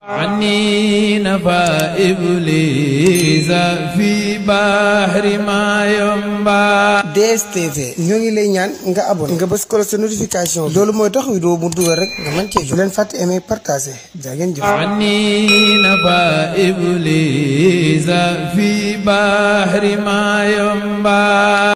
عني نفى إبليس في بحر ما ينبع. DSTV ñoo ngi lay ñaan nga abonné nga bës ko sa notification loolu mooy tax vidéo mu dugal rek nga mën cee jot. bu leen fàtte aimer partager jaa ngeen jëf. عني نفى إبليس في بحر ما ينبع.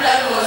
Hallelujah.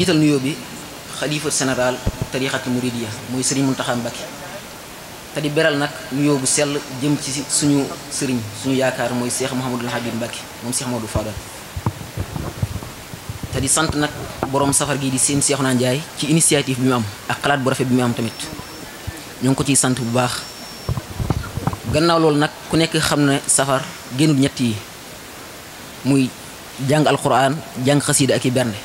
jiital nuyoo bi xalifa général tarixatul muridiyya muy Serigne Mountakha Mbacké te di beral nag nuyoo bu sell jëm ci suñu sëriñ suñu yaakaar mooy Cheikh Mouhamadul Habib Mbacké moom Cheikh Modou Fadal te di sant nag borom safar gi di seen Cheikhouna Ndiaye ci initiative bi mu am ak xalaat bu rafet bi mu am tamit ñoo ngi ko ciy sant bu baax. gannaaw loolu nag ku nekk xam ne safar génnul ñett yi muy jàng alquran jàng xasiida ak i bernde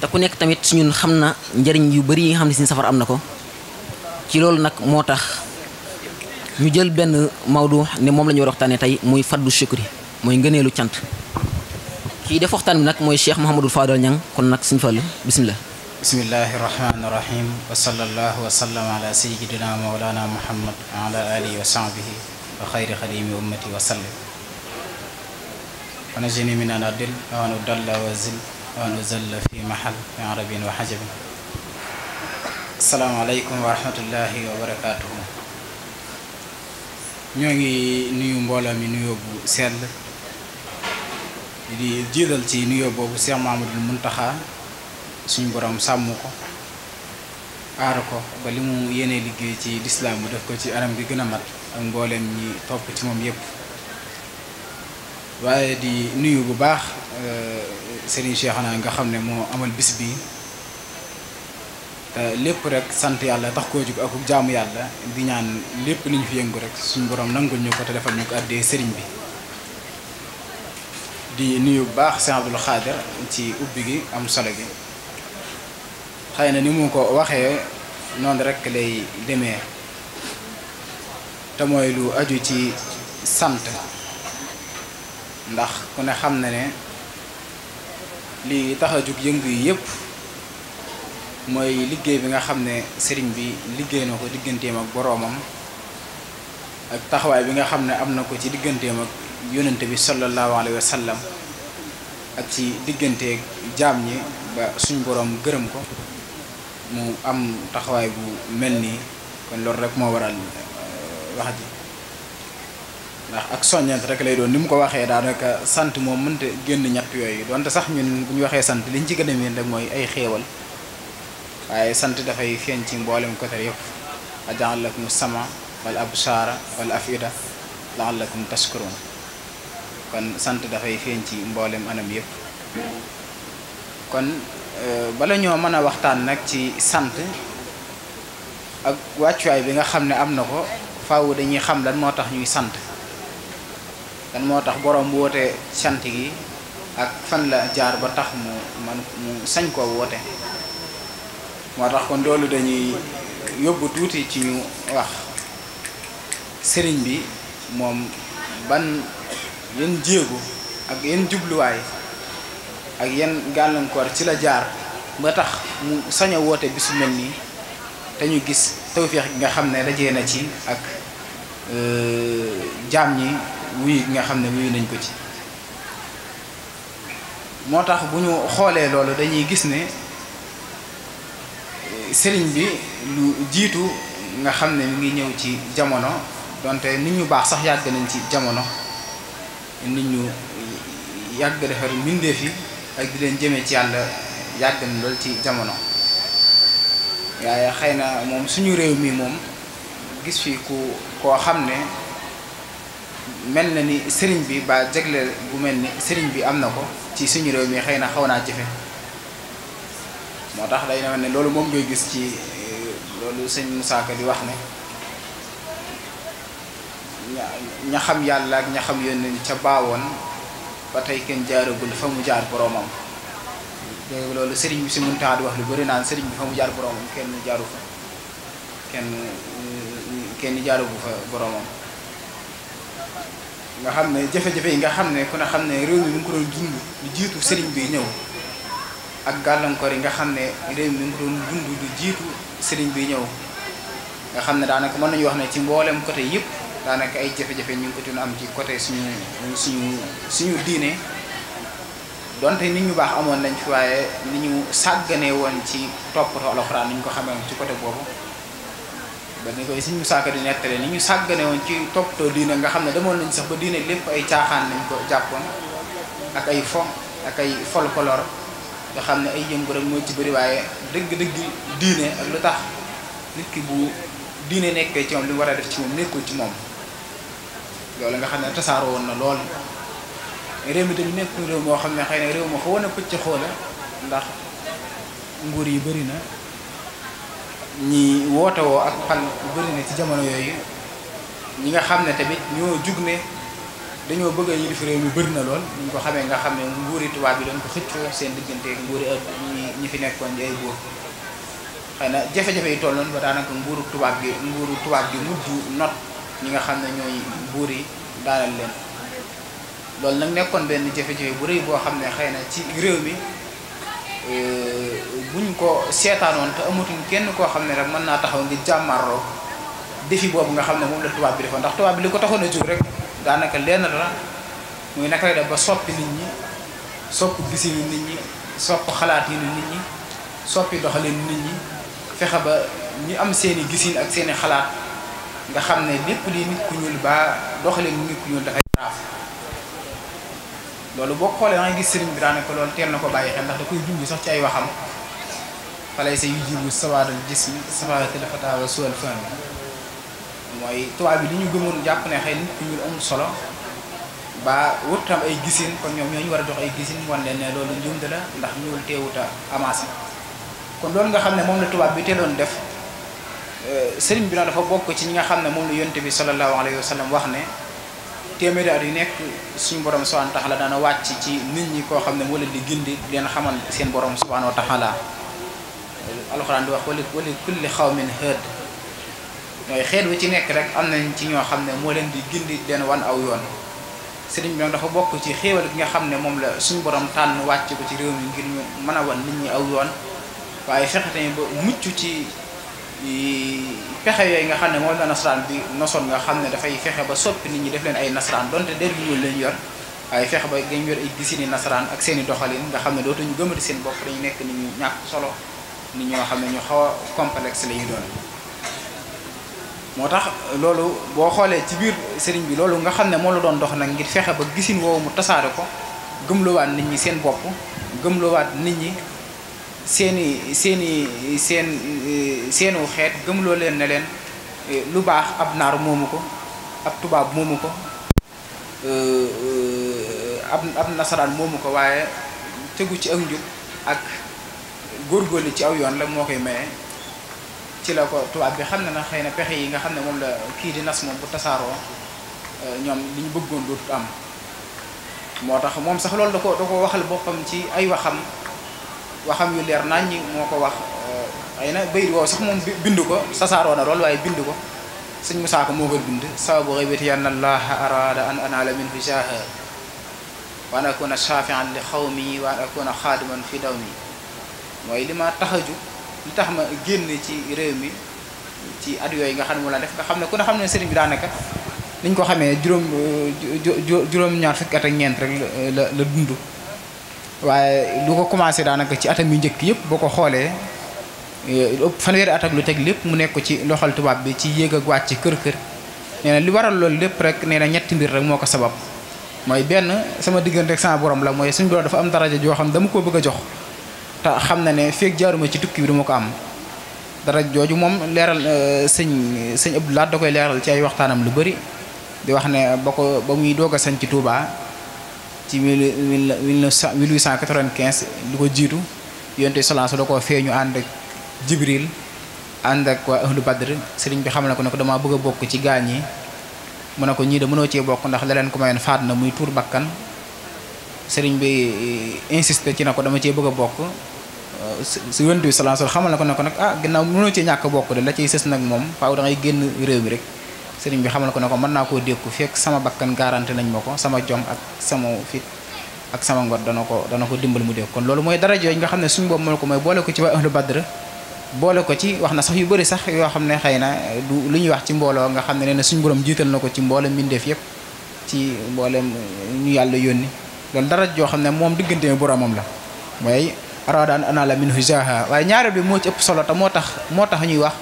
te ku nekk tamit ñun xam na njariñ yu bari yi nga xam ne si safar am na ko. ci loolu nag moo tax ñu jël benn mawdu ne moom la ñu war a waxtaanee tey muy faddu shukri mooy ngëneelu cant kii def waxtaan bi nag mooy Cheikh Mouhamadul Fadal Niang kon nag suñu Fallu bismillah. bismillahi rahmaani rahim wa sallallahu wa sallam ala sayyidina mawlana muhammad wa ala alihi wa sahbihi wa xayri xadimi ummati wa sallim wa najini min an adil wa an udalla wa zil wa an uzalla fi mahal fi arabin wa hajabin. asalaamaaleykum wa rahmatullahi wa barakaatuhu. ñoo ngi nuyu mbooloo mi nuyoo bu sell di jiital ci nuyoo boobu Cheikh Mamadou Muntaxa suñu borom sàmm ko aar ko ba li mu yéene liggéey ci lislaam mu def ko ci anam bi gën a mat ak mbooleem ñi topp ci moom yépp waaye di nuyu bu baax Serigne Cheikhouna nga xam ne moo amal bis bi lépp rek sant yàlla tax koo jug ak jaamu yàlla di ñaan lépp li ñu fi yëngu rek suñu borom nangul ñu ko te defal ñu ko àddee sëriñ bi. di nuyu bu baax Sëriñ Abdul Xaadir ci ubbi gi am solo gi xëy na ni mu ko waxee noonu rek lay demee te mooy lu aju ci sant ndax ku ne xam na ne li tax a jug yëngu yi yépp mooy liggéey bi nga xam ne sëriñ bi liggéey na ko digganteem ak boroomam ak taxawaay bi nga xam ne am na ko ci digganteem ak yónnante bi sallallahu alayhi wa sallam ak ci diggante jaam ñi ba suñ boroom gërëm ko mu am taxawaay bu mel nii kon loolu rek moo waral wax ji ndax ak soññant rek lay doon ni mu ko waxee daanaka sant moom mënta génn ñett yooyu donte sax ñun bu ñu waxee sant liñ ci gën a miin rek mooy ay xéewal waaye sant dafay feeñ ci mboolem côté yëpp aja'ala lakum sama wal absaara wal afida la'allakum tashkurun kon sant dafay feeñ ci mboolem anam yëpp kon bala ñoo mën a waxtaan nag ci sant ak wàccuwaay bi nga xam ne am na ko faaw dañuy xam lan moo tax ñuy sant lan moo tax borom bu wootee sant gi ak fan la jaar ba tax mu sañ koo woote moo tax kon loolu dañuy yóbbu tuuti ci ñu wax sëriñ bi moom ban yan jéego ak yan jubluwaay ak yan gàllankoor ci la jaar ba tax mu sañ a woote bisu mel nii te ñu gis tawféex gi nga xam ne dajee na ci ak jaam ñi wuyu gi nga xam ne wuyu nañ ko ci moo tax bu ñu xoolee loolu dañuy gis ne sëriñ bi lu jiitu nga xam ne mi ngi ñëw ci jamono donte nit ñu baax sax yàgg nañ ci jamono nit ñu yàgg defar mbindeef yi ak di leen jëmee ci yàlla yàgg na lool ci jamono waaye xëy na moom suñu réew mi moom gis fi koo xam ne mel na ni sëriñ bi ba jagleel bu mel ni sëriñ bi am na ko ci suñu réew mi xëy na xaw naa jafe moo tax day ne loolu moom ngay gis ci loolu sëñ Moussa Ka di wax ne ña xam yàlla ak ña xam yónneen ca baawoon ba tey kenn jaaragul fa mu jaar boroomam loolu sëriñ bi si Muntaxa di wax lu bari naan sëriñ bi fa mu jaar boroomam kenn jaaru fa kenn jaarugu fa boroomam nga xam ne jafe-jafe yi nga xam ne ku ne xam ne réew mi mu ngi ko doon dund lu jiitu sëriñ bi ñëw ak gàllankoor yi nga xam ne réew mi mu ngi ko doon dund lu jiitu sëriñ bi ñëw nga xam ne daanaka mën nañu wax ne ci mboolem côté yëpp daanaka ay jafe-jafe ñu ngi ko doon am ci côté suñu diine donte nit ñu baax amoon nañ fi waaye ni ñu sàgganee woon ci toppatoo alxuraan ni ñu ko xamee ci côté boobu ba ni koy suñu saaka di nettale ni ñu sàggane woon ci toppatoo diine nga xam ne demoon nañ sax ba diine lépp ay caaxaan nañ ko jàppoon ak ay fo ak ay folklore nga xam ne ay yëngu rek moo ci bëri waaye dëgg-dëgg diine ak lu tax nit ki bu diine nekkee ci moom li mu war a def ci moom nekkul ci moom loolu nga xam ne tasaaroo woon na lool réew mi tamit nekkul réew moo xam ne xëy na réew moo xawoon a pëcc xoola ndax nguur yi bëri na ñi woote woo ak xal bëri na ci jamono yooyu ñi nga xam ne tamit ñoo jug ne dañoo bëgg a yilif réew mi bëri na lool ñu ko xamee nga xam ne nguuri tubaab bi doon ko xëccoo seen diggante ak nguuri ñi fi nekkoon di ay buur xëy na jafe-jafe yi toll noonu ba daanaka nguuru tubaab gi mujj not ñi nga xam ne ñooy buur yi daanal leen loolu nag nekkoon benn jafe-jafe bu rëy boo xam ne xëy na ci réew mi buñ ko seetaanoon te amatuñ kenn koo xam ne rek mën naa taxaw ngir jàmmarloo défi boobu nga xam ne moom la tubaab bi defoon ndax tubaab bi li ko taxoon a jóg rek daanaka lenn la muy naka lay def ba soppi nit ñi soppi gisinu nit ñi soppi xalaat yi nit ñi soppi doxalin nit ñi fexe ba ñu am seeni gisin ak seeni xalaat nga xam ne lépp li nit ku ñuul ba doxalin nit ku ñuul dafay raaf loolu boo xoolee da ngay gis sëriñ bi daanaka loolu teel na ko bàyyi xel ndax da koy junj sax ci ay waxam falay sa yu jibu sawaadal jismi safawatil fatawa suwal fahmi mooy tubaab bi li ñu gëmoon jàpp ne xëy nit ku ñuul amul solo ba wutam ay gisin kon ñoom ñoo ñu war a jox ay gisin wan leen ne loolu njuumte la ndax ñuul teewut a amassé kon loolu nga xam ne moom la tubaab bi teeloon def sëriñ bi nag dafa bokk ci ñi nga xam ne moom la yonte bi sallallahu alayhi wa sallam wax ne téeméeri at yu nekk suñu borom subhanahu wa taala daana wàcc ci nit ñi koo xam ne moo leen di gindi leen xamal seen borom subhanahu wa taala alxuraan di wax wali kulli xawmin hëdd mooy xeet wi ci nekk rek am nañ ci ñoo xam ne moo leen di gindi leen wan aw yoon sëriñ bi nag dafa bokk ci xéewal gi nga xam ne moom la suñu borom tànn wàcc ko ci réew mi ngir ñu mën a wan nit ñi aw yoon waaye fexe tamit ba mucc ci pexe yooyu nga xam ne moom la nasaraan bi nosoon nga xam ne dafay fexe ba soppi nit ñi def leen ay nasaraan donte der bi ñuul leen yor waaye fexe ba gañ yor ay gisini nasaraan ak seeni doxalin nga xam ne dootuñu gëmati seen bopp dañu nekk nit ñu ñàkk solo nit ñoo xam ne ñu xaw a complexe la ñu doon moo tax loolu boo xoolee ci biir sëriñ bi loolu nga xam ne moo la doon dox nag ngir fexe ba gisin woowu mu tasaare ko gëmloowaat nit ñi seen bopp gëmloowaat nit ñi seenu xeet gëmloo leen ne leen lu baax ab naar moomu ko ab tubaab moomu ko ab nasaraan moomu ko waaye tegu ci ak njub ak góorgóorlu ci aw yoon la moo koy maye ci la ko tubaab bi xam ne na xëy na pexe yi nga xam ne moom la kii di nas moom bu tasaaroo ñoom li ñu bëggoon dootut am moo tax moom sax loolu da ko waxal boppam ci ay waxam yu leer nañ ñi moo ko wax xëy na bayit woow sax moom bind ko sasaaroo na lool waaye bind ko sëñ Musaa Ka moo ko bind sababu xaybati yanna allaha arada an anala minhu jaha wa an akuna shafi'an li xawmi wa an akuna xaadiman fi dawmi mooy li ma tax a jug li tax ma génn ci réew mi ci at yooyu nga xam ne mu la def nga xam ne ku ne xam ne sëriñ bi daanaka niñ ko xamee juróom-ñaar fukki at ak ñeent rek la dund waaye lu ko commencé daanaka ci atam yu njëkk yëpp boo ko xoolee fanweeri at ak lu teg lépp mu nekk ci loxol tubaab bi ci yéeg ak wàcc kër nee na li waral loolu lépp rek nee na ñetti mbir rek moo ko sabab mooy benn sama diggante rek sama borom la mooy suñu borom dafa am daraja joo xam dama koo bëgg a jox te xam na ne feeg jaaruma ci tukki bi duma ko am daraja jooju moom leeral sëñ Abdou Lahad da koy leeral ci ay waxtaanam lu bëri di wax ne ba muy doog a sañ ci Touba ci 1895 lu ko jiitu yonte solance da koo feeñu ànd ak Jibril ànd ak waa ahlu Badr sëriñ bi xam na ko ne ko dama bëgg a bokk ci gaañ yi mu ne ko ñii de mënoo cee bokk ndax la leen ko mayoon faat na muy tuur bakkan sëriñ bi insisté ci na ko dama cee bëgg a bokk si yonte bi solance xamal na ko ne ko nag ginnaaw mënoo cee ñàkk bokk de la ciy sës nag moom faaw da ngay génn réew mi rek sëriñ bi xamal ko ne ko mën naa koo dékku fekk sama bakkan garanti nañ ma ko sama jom ak sama fit ak sama ngor dana ko dimbal mu dékk kon loolu mooy dara jooju nga xam ne suñu boobu moo ko mooy boole ko ci waa ahlu Badr boole ko ci wax na sax yu bëri sax yoo xam ne xëy na du lu ñuy wax ci mbooloo nga xam ne nee na suñu borom jiital na ko ci mboolem mbindeef yëpp ci mboolem ñu yàlla yónni loolu dara joo xam ne moom diggante boromam la mooy arada an anala minhu jaha waaye ñaareel bi moo ci ëpp solo te moo tax ñuy wax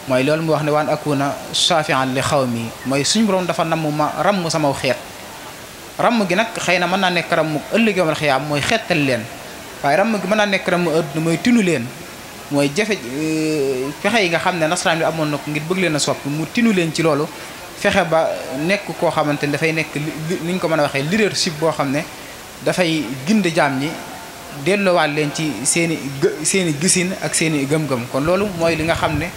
mooy loolu mu wax ne waan akuna shafi'an li xawmi mooy suñu borom dafa namm ma ramm sama xeet ramm gi nag xëy na mën naa nekk ramm ëllëg yawmal xiyaam mooy xeetal leen waaye ramm gi mën naa nekk ramm adduna mooy tinu leen mooy jafe fexe yi nga xam ne nasaraan bi amoon na ko ngir bëgg leen a soppi mu tinu leen ci loolu fexe ba nekk koo xamante ni dafay nekk ni ñu ko mën a waxee leadership boo xam ne dafay gindi jaam ñi delloowaat leen ci seeni gisin ak seeni gëm-gëm kon loolu mooy li nga xam ne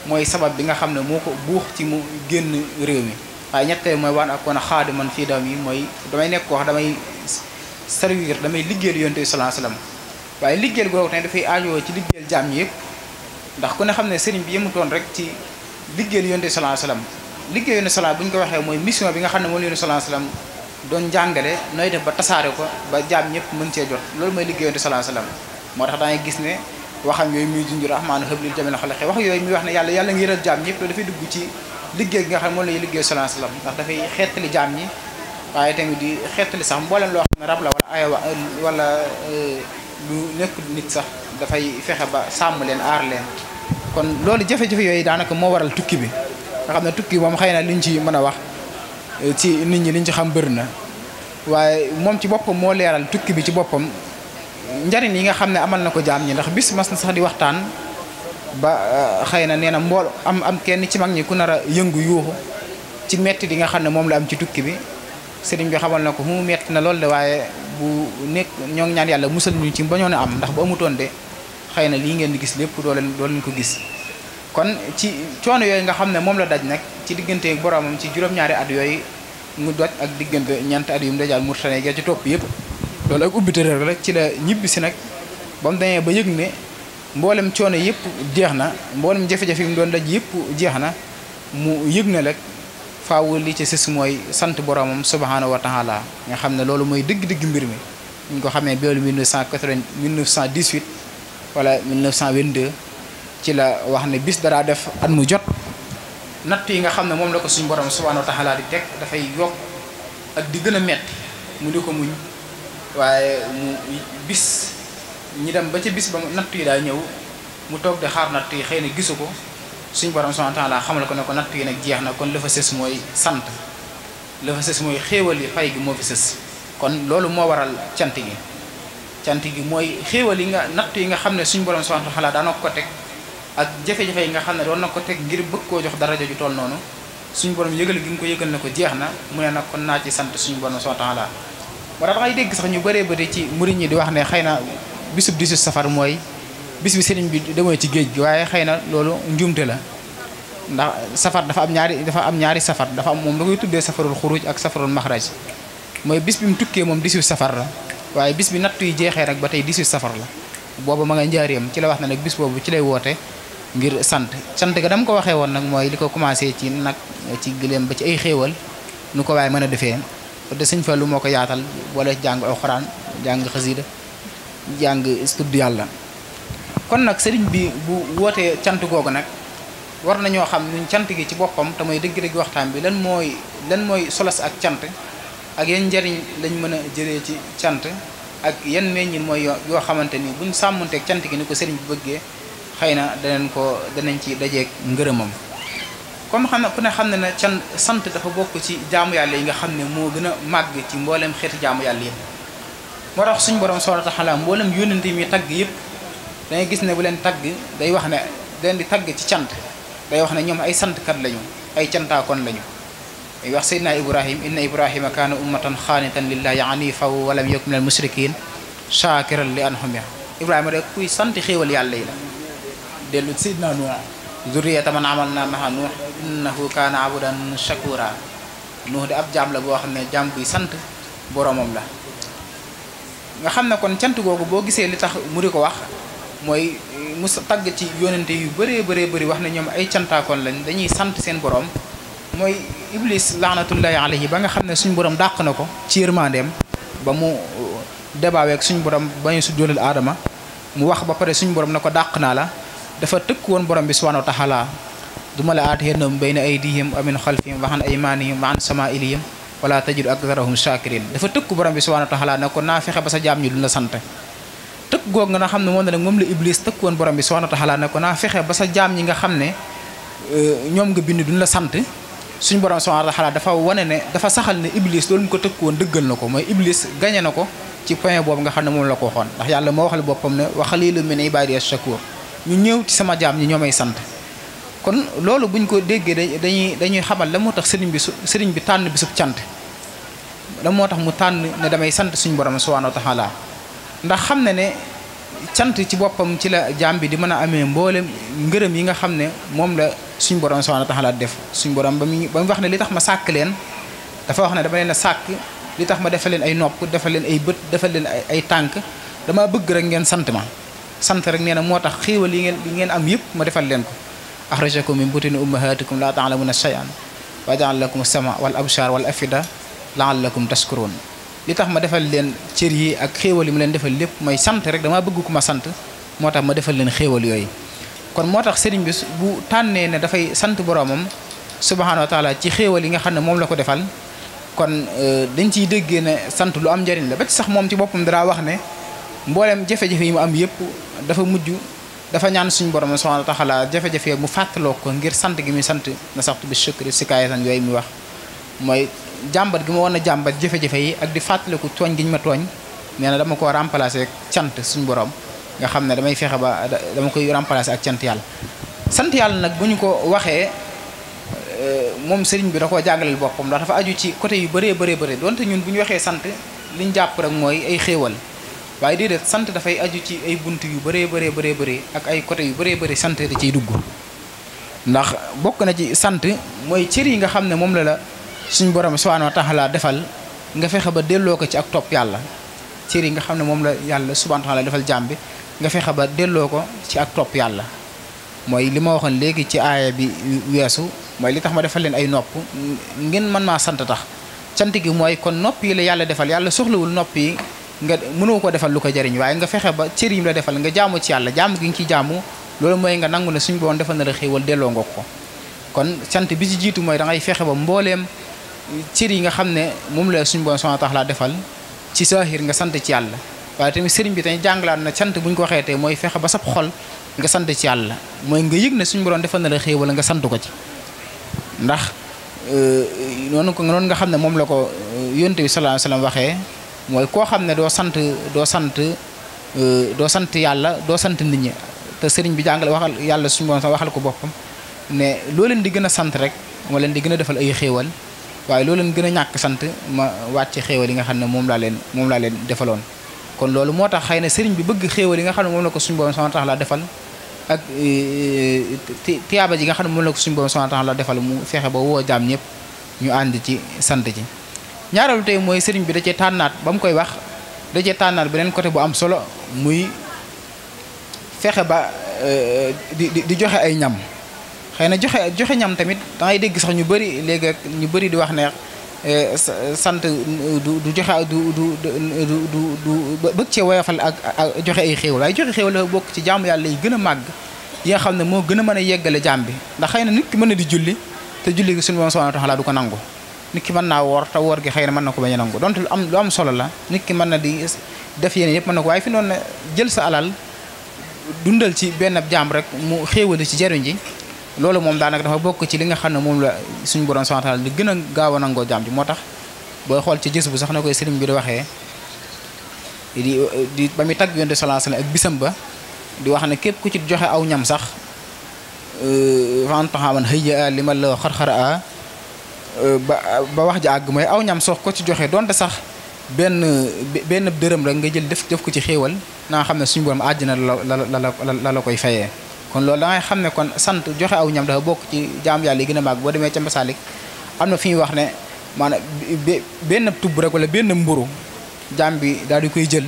mooy sabab bi nga xam ne moo ko buux ci mu génn réew mi waaye ñetteel mooy waan ak kon a xaadi man fii daw mi mooy damay nekk koo xam damay servir damay liggéeyal yonent bi sallallahu alayhi wasallam waaye liggéeyal googu tamit dafay aajowoo ci liggéeyal jaam ñi yëpp ndax ku ne xam ne sëriñ bi yemutoon rek ci liggéeyal yonent bi sallallahu alayhi wasallam liggéey yonent sallallahu bu ñu ko waxee mooy mission bi nga xam ne moom la yonent sallallahu alayhi wasallam doon jàngale nooy def ba tasaare ko ba jaam ñëpp mën cee jot loolu mooy liggéey yonent sallallahu alayhi wasallam moo tax dangay gis ne waxam yooyu muy junj rahmaanu hablil jamil xalaqi wax yooyu muy wax ne yàlla ngi yëral jaam ñëpp loolu dafay dugg ci liggéey gi nga xam ne moom lay liggéey sallallahu alayhi wasallam ndax dafay xeetali jaam ñi waaye tamit di xeetali sax mbooleem loo xam ne rab la wala aya wala lu nekk nit sax dafay fexe ba sàmm leen aar leen kon loolu jafe-jafe yooyu daanaka moo waral tukki bi nga xam ne tukki moom xëy na liñ ci mën a wax ci nit ñi liñ ci xam bëri na waaye moom ci boppam moo leeral tukki bi ci boppam njariñ yi nga xam ne amal na ko jaam ñi ndax bis mas na sax di waxtaan ba xëy na nee na mbool am kenn ci mag ñi ku nar a yëngu yuuxu ci metti di nga xam ne moom la am ci tukki bi sëriñ bi xamal na ko mu metti na lool de waaye bu nekk ñoo ngi ñaan yàlla musal ñu ci bañoon a am ndax bu amutoon de xëy na lii ngeen di gis lépp doo leen ko gis kon ci coono yooyu nga xam ne moom la daj nag ci diggante boromam ci juróom-ñaari at yooyu mu doj ak diggante ñeenti at yu mu dajaal Mauritanie ga ci topp yëpp loolu ak ubbite réew rek ci la ñibbi si nag ba mu demee ba yëg ne mboolem coono yëpp jeex na mboolem jafe-jafe yi mu doon daj yëpp jeex na mu yëg ne rek faaw li ci sës mooy sant boromam subhanahu wa taala nga xam ne loolu mooy dëgg-dëgg mbir mi ñu ko xamee biolu 1918 wala 1922 ci la wax ne bis dara def at mu jot natt yi nga xam ne moom la ko suñu borom subhanahu wa taala di teg dafay yokk ak di gën a metti mu di ko muñ waaye mu bis ñi dem ba ca bis ba natt yi daa ñëw mu toog di xaar natt yi xëy na gisu ko suñu borom subhanahu wa taala xamal ko ne ko natt yi nag jeex na kon la fa sës mooy sant la fa sës mooy xéewal yi fay gi moo fi sës kon loolu moo waral cant gi mooy xéewal yi nga natt yi nga xam ne suñu borom subhanahu wa taala daana ko teg ak jafe-jafe yi nga xam ne doon na ko teg ngir bëgg koo jox daraja ju toll noonu suñu borom yëgal gi nga ko yëgal ne ko jeex na mu ne nag kon naa ci sant suñu borom subhanahu wa taala moo tax dangay dégg sax ñu bëree bëri ci murid ñi di wax ne xëy na bisub 18 safar mooy bis bi sëriñ bi demoo ci géej gi waaye xëy na loolu njuumte la ndax safar dafa am ñaari safar dafa am moom da koy tuddee safarul xuruj ak safarul maxraj mooy bis bi mu tukkee moom 18 safar la waaye bis bi nattu yi jeexee rek ba tey 18 safar la booba ma nga njaareem ci la wax na nag bis boobu ci lay woote ngir sant ga dama ko waxee woon nag mooy li ko commencé ci nag ci gëléem ba ci ay xéewal nu ko waaye mën a defee te sëñ Fallu moo ko yaatal wala jàng alxuraan jàng xasida jàng tudd yàlla kon nag sëriñ bi bu wootee cant googu nag war nañoo xam ñun cant gi ci boppam te mooy dëgg-dëgg waxtaan bi lan mooy solos ak cant ak yan njariñ lañ mën a jëlee ci cant ak yan meññin mooy yoo xamante ni buñ sàmmanteeg cant gi ni ko sëriñ bi bëggee xëy na danañ ci dajeeg ngërëmam comme ku ne xam ne na sant dafa bokk ci jaamu yàlla yi nga xam ne moo gën a màgg ci mboolem xeeti jaamu yàlla yëpp moo tax suñu borom subhanahu wa ta'ala mboolem yónnante mi tagg yëpp dangay gis ne bu leen tagg day wax ne daleen di tagg ci cant day wax ne ñoom ay santkat lañu ay cantaakoon lañu day wax Seydina Ibrahim inna Ibrahima kaana ummatan xaanitan lillahi haniifan wa lam yakun minal mushrikiin shaakiran li an'umihi Ibrahima rek kuy sant xéewal yàlla yi la dellu Seydina Nuux zurriyata man amalna ma'a Nuux innahu kaana abdan shakura Nuux de ab jaam la boo xam ne jaam buy sant boromam la nga xam ne kon cant googu boo gisee li tax mu di ko wax mooy mu tagg ci yonente yu bëree bëri wax ne ñoom ay cantaakoon lañ dañuy sant seen borom mooy iblis laanatullahi alayhi ba nga xam ne suñu borom dàq na ko ci yërmandeem ba mu debaaweeg suñu borom ba ñu sujjóolal aadama mu wax ba pare suñu borom na ko dàq naa la dafa tëkk woon borom bi subhanahu wa ta'ala duma la aatiyannahum bayna aydihim wa min xalfihim wa an aymanihim wa an samaa'ilihim wala tajidu aktharahum shakirin dafa tëkk borom bi subhanahu wa ta'ala ne ko naa fexe ba sa jaam ñi duñ la sant tëkk goog nga xam ne moom nag moom la iblis tëkk woon borom bi subhanahu wa ta'ala ne ko naa fexe ba sa jaam ñi nga xam ne ñoom nga bind duñ la sant suñu borom subhanahu wa ta'ala dafa wane ne dafa saxal ne iblis loolu mu ko tëkk woon dëggal na ko mooy iblis gañe na ko ci point boobu nga xam ne moom la ko waxoon ndax yàlla moo waxal boppam ne wa xaliilun min ibaadiya shakuur ñu ñëw ci sama jaam ñi ñoo may sant kon loolu buñ ko déggee dañuy xamal la moo tax sëriñ bi tànn bisub cant la moo tax mu tànn ne damay sant suñu borom subhaanahu wa taala ndax xam ne ne cant ci boppam ci la jaam bi di mën a amee mboolem ngërëm yi nga xam ne moom la suñu borom subhaanahu wa taala def suñu borom ba mu wax ne li tax ma sàkk leen dafa wax ne dama leen a sàkk li tax ma defal leen ay nopp defal leen ay bët defal leen ay tànk dama bëgg rek ngeen sant ma sant rek nee na moo tax xéewal yi ngeen am yëpp ma defal leen ko axrajakum min butuni ummahatikum la ta'lamuna shay'an wa ja'ala lakum as-sam'a wal absar wal afida la'allakum tashkurun li tax ma defal leen cër yi ak xéewal yi mu leen defal lépp mooy sant rek dama bëgg ku ma sant moo tax ma defal leen xéewal yooyu kon moo tax sëriñ bi bu tànnee ne dafay sant boroomam subhanahu wa taala ci xéewal yi nga xam ne moom la ko defal kon dañ ciy déggee ne sant lu am njariñ la ba ci sax moom ci boppam dara wax ne mboolem jafe-jafe yi mu am yëpp dafa ñaan suñu borom subhanahu wa taala jafe-jafe mu fàttaloo ko ngir sant gi muy sant na saxtu bi shukri sikaayatan yooyu muy wax mooy jàmbat gi ma war a jàmbat jafe-jafe yi ak di fàttaliku tooñ gi ñu ma tooñ nee na dama ko remplacer ak cant suñu borom nga xam ne damay fexe ba dama koy remplacer ak cant yàlla sant yàlla nag bu ñu ko waxee moom sëriñ bi da koo jàngaleel boppam ndax dafa aju ci côté yu bëree bëri donte ñun bu ñu waxee sant liñ jàpp rek mooy ay xéewal waaye déedéet sant dafay aju ci ay bunt yu bëree bëri ak ay côté yu bëree sant da ciy dugg ndax bokk na ci sant mooy cër yi nga xam ne moom la suñu borom subhanahu wa taala defal nga fexe ba delloo ko ci ak topp yàlla cër yi nga xam ne moom la yàlla subhanahu wa taala defal jaam bi nga fexe ba delloo ko ci ak topp yàlla mooy li ma waxoon léegi ci aaya bi weesu mooy li tax ma defal leen ay nopp ngeen mën maa sant tax cant gi mooy kon nopp yi la yàlla defal yàlla soxlawul nopp yi nga mënoo ko defal lu ko jariñ waaye nga fexe ba cër yi la defal nga jaamu ci yàlla jaamu gi nga ciy jaamu loolu mooy nga nangu ne suñu boon defal na la xéewal delloo nga ko kon sant bi ci jiitu mooy da ngay fexe ba mbooleem cër yi nga xam ne moom la suñu boon subhanahu wa taala defal ci saahir nga sant ci yàlla waaye tamit sëriñ bi tamit jàngalaat na sant bu ñu ko xeetee mooy fexe ba sab xol nga sant ci yàlla mooy nga yëg ne suñu borom defal na la xéewal nga sant ko ci ndax noonu nga xam ne moom la ko yonent bi sallallahu alayhi wasallam waxee mooy koo xam ne doo sant yàlla doo sant nit ñi te sëriñ bi jàngale waxal yàlla suñu borom sax waxal ko boppam ne loo leen di gën a sant rek moo leen di gën a defal ay xéewal waaye loo leen gën a ñàkk sant ma wàcc xéewal yi nga xam ne moom laa leen defaloon kon loolu moo tax xëy na sëriñ bi bëgg xéewal yi nga xam ne moom la ko suñu borom subhanahu wa ta'ala defal ak tiyaaba ji nga xam ne moom la ko suñu borom subhanahu wa ta'ala defal mu fexe ba woo jaam ñëpp ñu ànd ci sant ci ñaareelu tey mooy sëriñ bi da cee tànnaat ba mu koy wax da cee tànnaat beneen côté bu am solo muy fexe ba di joxe ay ñam xëy na joxe ñam tamit da ngay dégg sax ñu bëri léegi ñu bëri di wax ne sant du joxe du bëgg cee woyofal ak joxe ay xéewal waaye joxe xéewal dafa bokk ci jaamu yàlla yi gën a màgg yi nga xam ne moo gën a mën a yeggale jaam bi ndax xëy na nit ki mën na di julli te julli gi suñu borom subhanahu wa ta'ala du ko nangu nit ki mën naa woor te woor gi xëy na mën na ko bañ a nangu donte lu am solo la nit ki mën na di def yeneen yëpp mën na ko waaye fi noonu jël sa alal dundal ci benn jaam rek mu xéewali ci jariñ ji loolu moom daanaka dafa bokk ci li nga xam ne moom la suñu borom subhanahu wa ta'ala di gën a gaaw a nangoo jaam ji moo tax booy xool ci gis bu sax na koy sëriñ bi di waxee di ba muy tagg yonent sallallahu alayhi wasallam ak bisam ba di wax ne képp ku ci joxe aw ñam sax fantaxaman xëya li ma la xar-xara ba wax ji àgg mooy aw ñam sox ko ci joxe donte sax benn dërëm rek nga jël def ko ci xéewal na nga xam ne suñu borom àjjana la koy fayee kon loolu da ngay xam ne kon sant joxe aw ñam dafa bokk ci jaam yàlla yi gën a màgg boo demee ca Masalik am na fi ñuy wax ne maanaam benn tubb rek wala benn mburu jaam bi daal di koy jël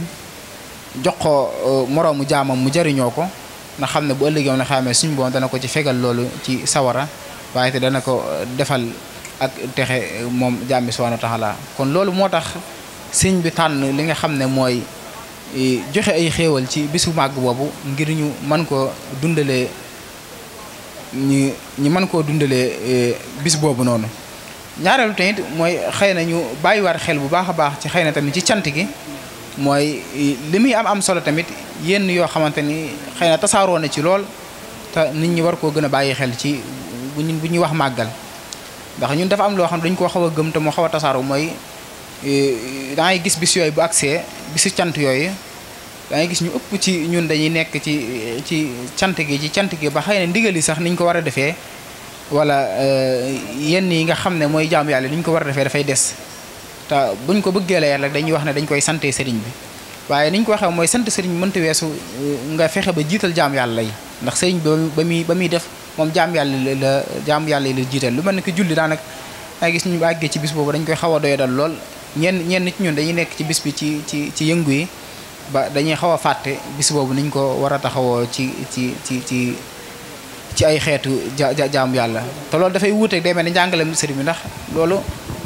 jox ko moroomu jaamam mu jariñoo ko nga xam ne bu ëllëgee na xamee suñu borom dana ko ci fegal loolu ci sawara waaye te dana ko defal ak texe moom jaam bi subhanahu wa ta'ala kon loolu moo tax sëñ bi tànn li nga xam ne mooy joxe ay xéewal ci bisu màgg boobu ngir ñu mën koo dundalee ñu mën koo dundalee bis boobu noonu ñaareelu tamit mooy xëy na ñu bàyyiwaat xel bu baax a baax ci xëy na tamit ci cant gi mooy li muy am solo tamit yenn yoo xamante ni xëy na tasaaroo na ci lool te nit ñi war koo gën a bàyyi xel ci bu ñuy wax màggal ndax ñun dafa am loo xam ne dañu koo xaw a gëm te moo xaw a tasaaroo mooy da ngay gis bis yooyu bu agsee bisu cant yooyu da ngay gis ñu ëpp ci ñun dañuy nekk ci cant gi ba xëy na ndigal yi sax niñ ko war a defee wala yenn yi nga xam ne mooy jaamu yàlla niñ ko war a defee dafay des te buñ ko bëggee la yàlla dañuy wax ne dañ koy sante sëriñ bi waaye niñ ko waxee mooy sant sëriñ bi mënta weesu nga fexe ba jiital jaamu yàlla yi ndax sëriñ bi ba muy def moom jaamu yàlla yi la jiital lu mel ne que julli daanaka ay gis ñu àggee ci bis boobu dañ koy xaw a doyadal lool ñenn nit ñun dañuy nekk ci bis bi ci yëngu yi ba dañuy xaw a fàtte bis boobu niñ ko war a taxawoo ci ay xeetu jaamu yàlla te loolu dafay wuuteeg day mel ne njàngaleem sëriñ bi ndax loolu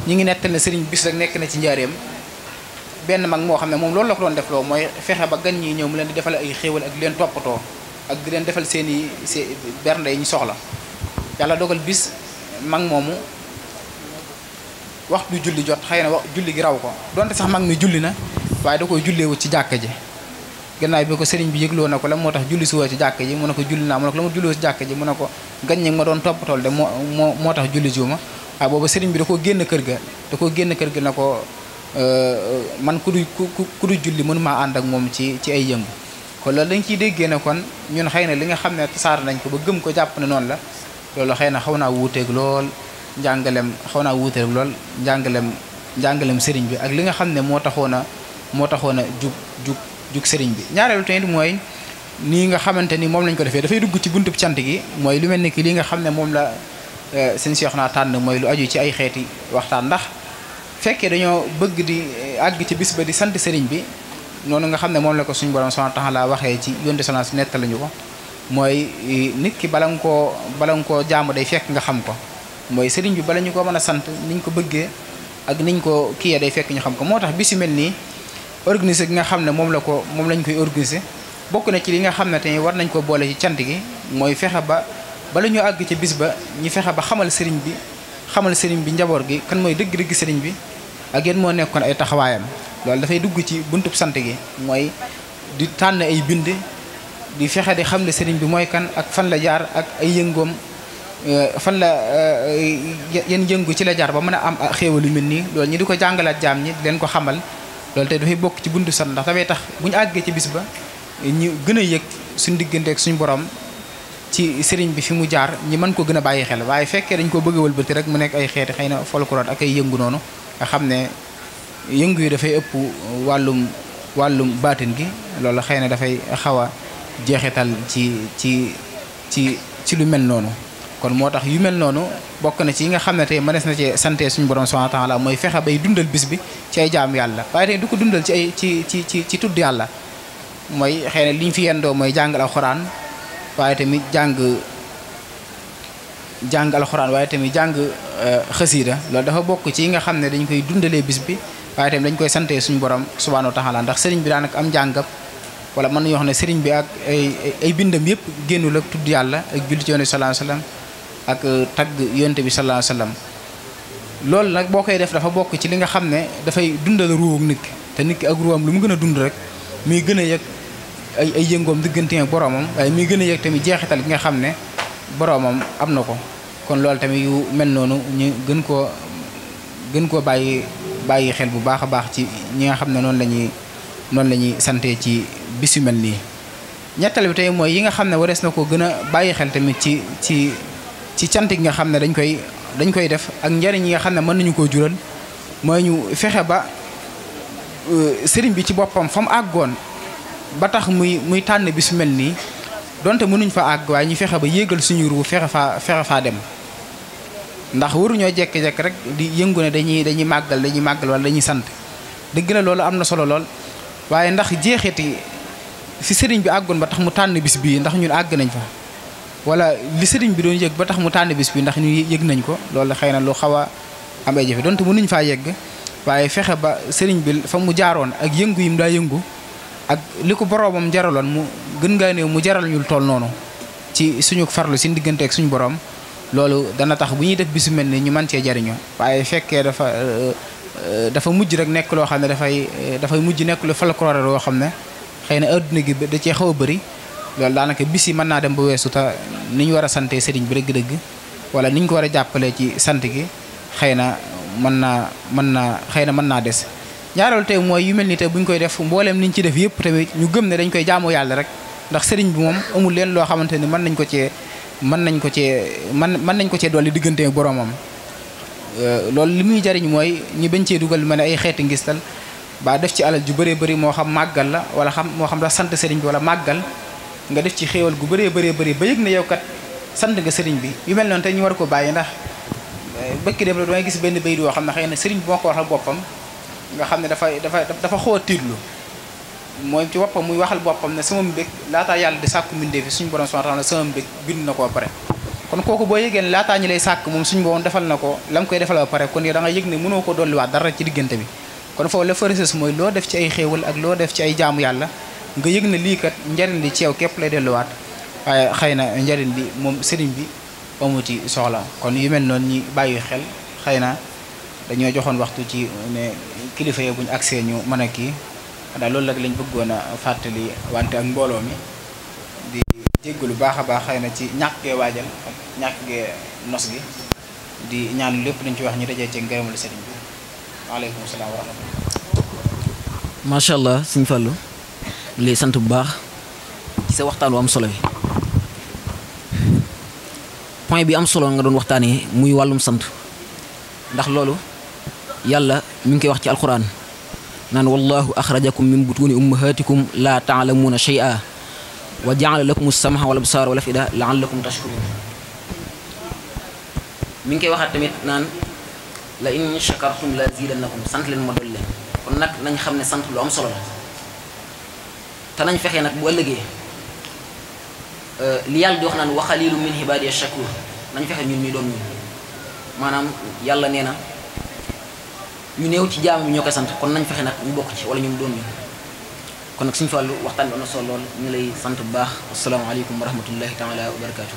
ñu ngi nettal ne sëriñ bis rek nekk na ci njaareem benn mag moo xam ne moom loolu la ko doon def loo mooy fexe ba gan ñi ñëw mu leen di defal ay xéewal ak di leen toppatoo ak di leen defal seen bernde yi ñu soxla yàlla dogal bis mag moomu waxtu julli jot xëy na julli gi raw ko donte sax mag mi julli na waaye da koy julleewu ci jàkka ji gannaaw bi ko sëriñ bi yëgloo na ko la moo tax julli si woo ci jàkka ji mu ne ko julli naa mu ne ko la ma julloo ci jàkka ji mu ne ko gan ñi ma doon toppatool de moo tax julli jiwu ma waaye booba sëriñ bi da koo génn kër ga na ko man ku du julli mënu maa ànd ak moom ci ay yëngu kon loolu dañ ciy déggee ne kon ñun xëy na li nga xam ne tasaar nañ ko ba gëm ko jàpp ne noonu la loolu xëy na xaw naa wuuteeg lool njàngalem sëriñ bi ak li nga xam ne moo taxoon a jug sëriñ bi ñaareelu tamit mooy nii nga xamante ni moom lañ ko defee dafay dugg ci buntub cant gi mooy lu mel ni ki li nga xam ne moom la sëñ Cheikh naa tànn mooy lu aju ci ay xeeti waxtaan ndax fekkee dañoo bëgg di àgg ci bis ba di sant sëriñ bi noonu nga xam ne moom la ko suñu borom subhanahu wa ta'ala waxee ci yonte sonance nettal lañu ko mooy nit ki bala nga koo jaamu day fekk nga xam ko mooy sëriñ bi bala ñu ko mën a sant niñ ko bëggee ak niñ ko kiyee day fekk ñu xam ko moo tax bis yu mel nii organiser gi nga xam ne moom lañ koy organiser bokk na ci li nga xam ne tey war nañ ko boole ci cant gi mooy fexe ba bala ñu àgg ci bis ba ñu fexe ba xamal sëriñ bi njaboot gi kan mooy dëgg-dëgg sëriñ bi ak yéen moo nekkoon ay taxawaayam loolu dafay dugg ci buntub sant gi mooy di tànn ay bind di fexe di xam ne sëriñ bi mooy kan ak fan la jaar ak ay yëngoom fan la yan yëngu ci la jaar ba mën a am xéewal yu mel nii loolu ñi di ko jàngalaat jaam ñi di leen ko xamal loolu te dafay bokk ci buntu sant ndax dafay tax bu ñu àggee ci bis ba ñu gën a yëg suñu diggante ak suñu borom ci sëriñ bi fi mu jaar ñi mën ko gën a bàyyi xel waaye fekkee dañ ko bëgg a wëlbati rek mu nekk ay xeeti xëy na folklore ak ay yëngu noonu nga xam ne yëngu yi dafay ëpp wàllum baatin gi loolu xëy na dafay xaw a jeexital ci lu mel noonu kon moo tax yu mel noonu bokk na ci yi nga xam ne tey mënees na ci sante suñu borom subhanahu wa ta'ala mooy fexe bay dundal bis bi ci ay jaam yàlla waaye tey du ko dundal ci ay ci tudd yàlla mooy xëy na li ñu fi yendoo mooy jàngal alxuraan waaye tamit jàng alxuraan waaye tamit jàng xasiida loolu dafa bokk ci yi nga xam ne dañ koy dundalee bis bi waaye tamit dañ koy sante suñu borom subhanahu wa ta'ala ndax sëriñ bi daanaka am jàngam wala mën nañu wax ne sëriñ bi ak ay bindam yëpp génnul ak tudd yàlla ak julli ci yonent bi sallallahu alayhi wasallam ak tagg yonent bi sallallahu alayhi wasallam loolu nag boo koy def dafa bokk ci li nga xam ne dafay dundal ruuwum nit ki te nit ki ak ruuwam lu mu gën a dund rek muy gën a yëg ay yëngoom diggante ak boroomam waaye muy gën a yëg tamit jeexital gi nga xam ne boroomam am na ko kon loolu tamit yu mel noonu ñu gën koo bàyyi xel bu baax a baax ci ñi nga xam ne noonu la ñuy sante ci bis yu mel nii ñettal bi tey mooy yi nga xam ne warees na ko gën a bàyyi xel tamit ci cant gi nga xam ne dañ koy def ak njariñ yi nga xam ne mën nañu koo jural mooy ñu fexe ba sëriñ bi ci boppam fa mu àggoon ba tax muy tànn bis mel nii donte mënuñ fa àgg waaye ñu fexe ba yéegal suñu ruu fexe faa dem ndax waruñoo jekk-jekk rek di yëngu ne dañuy màggal wala dañuy sant dëgg la loolu am na solo lool waaye ndax jeexiti fi sëriñ bi àggoon ba tax mu tànn bis bii ndax ñun àgg nañ fa wala li sëriñ bi doon yëg ba tax mu tànn bis bi ndax ñu yëg nañ ko loolu xëy na lu xaw a am ay jafe donte mënuñ faa yegg waaye fexe ba sëriñ bi fa mu jaaroon ak yëngu yi mu daa yëngu ak li ko boroomam jaraloon mu gën ngaa néew mu jaral ñu toll noonu ci suñu farlu si diggante ak suñu borom loolu dana tax bu ñuy def bisu mel ni ñu mën cee jariñoo waaye fekkee dafa mujj rek nekk loo xam ne dafay mujj nekk lu folklore loo xam ne xëy na adduna gi da cee xaw a bëri loolu daanaka bis yi mën naa dem ba weesu te ni ñu war a sante sëriñ bi dëgg-dëgg wala ni ñu ko war a jàppalee ci sant gi xëy na mën naa xëy na mën naa des. ñaareelu tey mooy yu mel ni tey bu ñu koy def mbooleem niñ ci def yëpp tamit ñu gëm ne dañ koy jaamu yàlla rek ndax sëriñ bi moom amul leen loo xamante ni mën nañ ko cee dolli diggante ak boromam. loolu li muy jariñ mooy ñu bañ cee dugal ma ne ay xeeti ngistal ba def ci alal ju bëree bëri moo xam màggal la wala moo xam la sant sëriñ bi wala màggal nga def ci xéewal gu bëree bëri ba yëg ne yow kat sant nga sëriñ bi yu mel noonu te ñu war ko bàyyi ndax bëkki dem la damay gis benn bayit yoo xam ne xëy na sëriñ bi moo ko waxal boppam nga xam ne dafa xaw a tiitlu mooy ci boppam muy waxal boppam ne sama mbég laataa yàlla di sàkku mbindee fi suñu borom subhanahu wa ta'ala sama mbég bind na ko ba pare kon kooku boo yëgee ne laataa ñi lay sàkk moom suñu borom defal na ko la mu koy defal ba pare kon yow da nga yëg ne mënoo ko dolliwaat dara ci diggante bi kon foofu la farises mooy loo def ci ay xéewal ak loo def ci ay jaamu yàlla nga yëg ne lii kat njariñ li ci yow képp lay delluwaat waaye xëy na njariñ li moom sëriñ bi amuti soxla kon yu mel noonu ñi bàyyi xel xëy na dañoo joxoon waxtu ci ne kilifa yi buñ agsee ñu mën a kii daal loolu nag lañ bëggoon a fàttali wante ak mbooloo mi di jéggalu baax a baax xëy na ci ñàkk gee waajal ak ñàkk gee nos gi di ñaan lépp luñ ci wax ñu dajee ci ngërëmul sëriñ bi waaleykum salaam wa rahmatullah. macha allah Sëriñ Fallu lay sant bu baax ci sa waxtaan wu am solo bi point bi am solo nga doon waxtaanee muy wàllum sant ndax loolu yàlla mi ngi koy wax ci alquran naan wallahu axrajakum min butuni ummahatikum la taalamuuna shay'a wa jaala lakum as-sam'a wal absaara wal af'ida la'allakum tashkurun mi ngi koy waxaat tamit naan la in shakartum la zidannakum sant leen ma dolli leen kon nag nañ xam ne sant lu am solo la te nañ fexee nag bu ëllëgee li yàlla di wax naan wa xalilu min ibadiya shakur nañ fexe ñun ñuy doon ñun maanaam yàlla nee na ñu néew ci jaam bi ñoo koy sant kon nañ fexe nag ñu bokk ci wala ñu doon ñu kon nag Sëriñ Fallu waxtaan bi am na solo lool ñu lay sant bu baax asalaamaaleykum wa rahmatullahi taala wa barakaatu.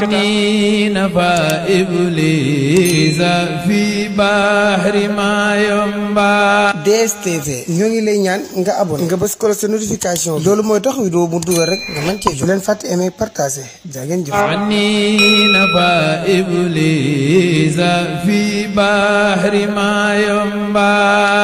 عني نبا إبليس في بحر ما ينبع DSTV ñoo ngi lay ñaan nga abonné nga bës ko sa notification loolu mooy tax vidéo mu dugal rek nga mën cee jot leen fàtte aimer partager jaa ngeen jëf عني نبا إبليس في بحر ما ينبع